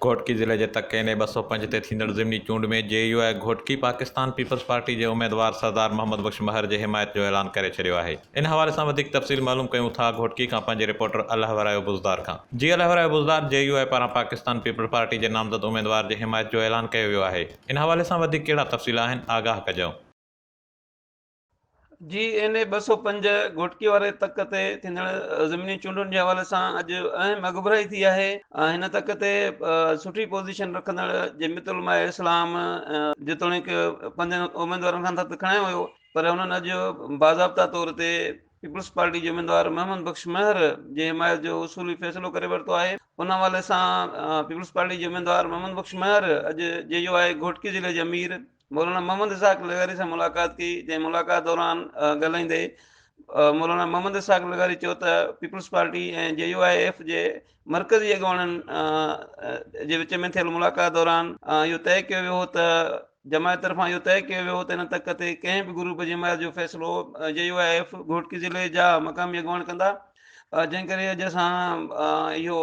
گهوٽڪي ضلعي جي تڪ اين اي 205 تي ٿيندڙ ضمني چونڊ ۾ J U I Ghotki Pakistan Peoples Party جي اميدوار سردار محمد بخش مهر جي حمايت جو اعلان ڪري ڇڏيو آهي. ان حوالي سان وڌيڪ تفصيل معلوم ڪيون ٿا گهوٽڪي کان پنهنجي رپورٽر الهه ورايو بوزدار کان. جي الهه ورايو بوزدار جي يو آء پاران پاڪستان پيپلز پارٽي جي نامزد اميدوار جي حمايت جو اعلان ڪيو ويو آهي. ان حوالي سان وڌيڪ ڪهڙا تفصيل آهن آگاهه ڪجو. جي اين اي 205 گهوٽڪي واري تڪ تي ٿيندڙ ضمني چونڊن جي حوالي سان اڄ اهم اڳڀرائي ٿي آهي. هن تڪ تي سٺي پوزيشن رکندڙ جمعيت علماء اسلام جيتوڻيڪ پنجن اميدوارن کان ٿت کڻايو هيو پر انهن اڄ باضابطا طور تي پيپلز پارٽي جي اميدوار محمد بخش مهر جي حمايت جو اصولي فيصلو ڪري ورتو آهي. ان حوالي سان پيپلز پارٽي جي اميدوار محمد بخش مهر اڄ جي يو آء گهوٽڪي ضلعي جي امير مولانا محمد اسحاق لغاري سان ملاقات ڪئي جنهن ملاقات دوران ڳالهائيندي مولانا محمد اسحاق لغاري چيو ته Peoples Party ۽ J U I F جي مرڪزي اڳواڻن جي وچ ۾ ٿيل ملاقات دوران اهو طئي ڪيو ويو هو ته جماعت طرفان اهو طئي ڪيو ويو هو ته هن تڪ تي ڪنهن به گروپ جي حمايت جو فيصلو جي يو I F Ghotki ضلعي جا مقامي اڳواڻ ڪندا جنهن ڪري اڄ اسان اهو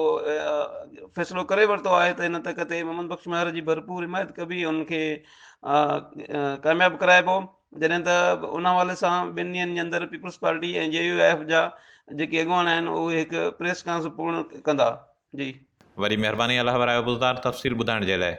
فيصلو ڪري ورتو آهي ته هن تڪ تي محمد بخش مهر جي ڀرپور حمايت ڪبي ان کي ڪامياب ڪرائبو جڏهن ته ان حوالي سان ٻن ڏينهن جي اندر Peoples Party ۽ J U F جا جيڪي اڳواڻ آهن اهي هڪ پريس ڪانفرنس پڻ ڪندا جي. وڏي مهرباني الله ورايو بوزدار تفصيل ٻڌائڻ جي لاء.